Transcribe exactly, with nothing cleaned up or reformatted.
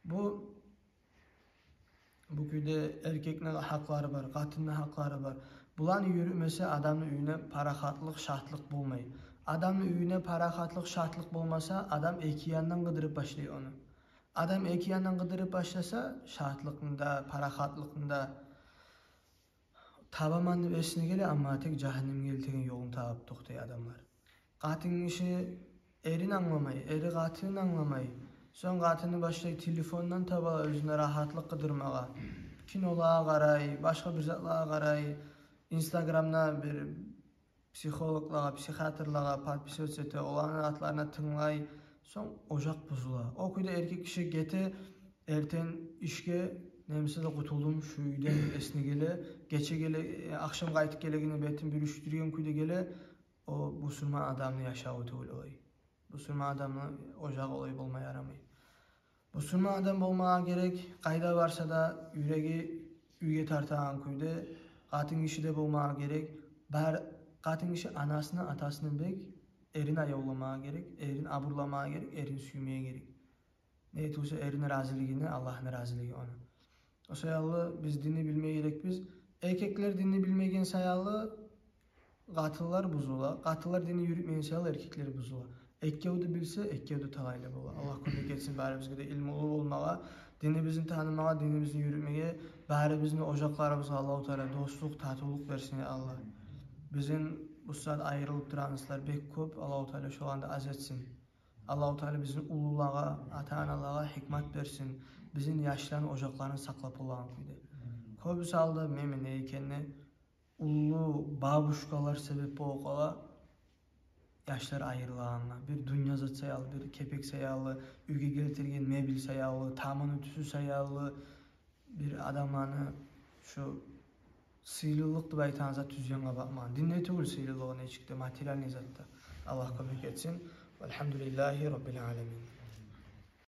Бу бу кюйде эркекни гьакълары бар, къатынны гьакълары бар. Буланы юрютмесе, адамны уьюне парахатлыкъ, шатлыкъ болмай. Адамны уьюне парахатлыкъ, шатлыкъ болмаса, адам эки яндан къыдырып башлай ону. Адам эки яндан къыдырып башласа, шатлыкъны да, парахатлыкъны да, табаман деп эсине геле, амма тек жагьаннемге элтеген ёлун табып токътай адамлар. Къатын гиши эрин англамай, эри къатынын англамай. Сонг къатыны башлай телефондан таба оьзюне рагьатлыкъ къыдырмагъа. Кинолагъа къарай, башгъа бир затлагъа къарай, инстаграмда бир психологлагъа, психиатрлагъа подписываться эте, оланы атларына тынглай. Сонг ожакъ бузула. О кюйде эркек гиши гете эртен ишге, немесе де къутулдум шу уьйден деп эсине геле, гече геле, э, ахшам къайтып гелегенде бетин бюрюшдюрген кюйде геле, о бусурман адамны яшаву тюгюл олай. Бусурман адамны ожагъы олай болма ярамай. Бусурман адам болмагъа герек, къайда барса да юреги уьйге тартагъан кюйде. Къатын гиши де болмагъа герек. Бар, къатын гиши анасыны, атасыны бек, эрин аявламагъа герек, эрин абурламагъа герек, эрин сюймеге герек. Неге тюгюл эсе эрини разилигине Аллагьны разилиги ону. О саялы биз динни билмеге герекбиз. Эркеклер динни билмеген саялы къатынлар бузула, къатынлар динни юрютмеген саялы эркеклер бузула. Эккев де билсе, эккев де талайлы бола. Аллагь кёмек этсин барыбызгъа да илмулу болмагъа, динибизни танымагъа, динибизни юрютмеге. Барыбызны ожакъларыбызгъа Аллагьу Таала дослукъ, татывлукъ берсин, я Аллагь. Бизин бу сагьат айрылып турагъан затлар бек кёп. Аллагьу Таала шоланы да аз этсин. Аллагьу Таала бизин уллулагъа, ата-аналагъа гьикмат берсин, бизин яшланы ожакъларын сакълап болагъан кюйде. Кёбюсю гьалда мен, мен не экенни, уллу бабушкалар себеп болуп къала яшлар айрылагъангъа. Бир дюнья зат саялы, бир кепек саялы, уьйге гелтирген мебель саялы, таманы тюсю саялы, бир адамланы шу сыйлылыкъ деп айтагъан зат тюз янгъа бакъмагъан. Динде тюгюл сыйлылыгъы, нечик де материальный затда. Аллагь кёмек этсин. Валгьамдулиллагьи раббил аламин.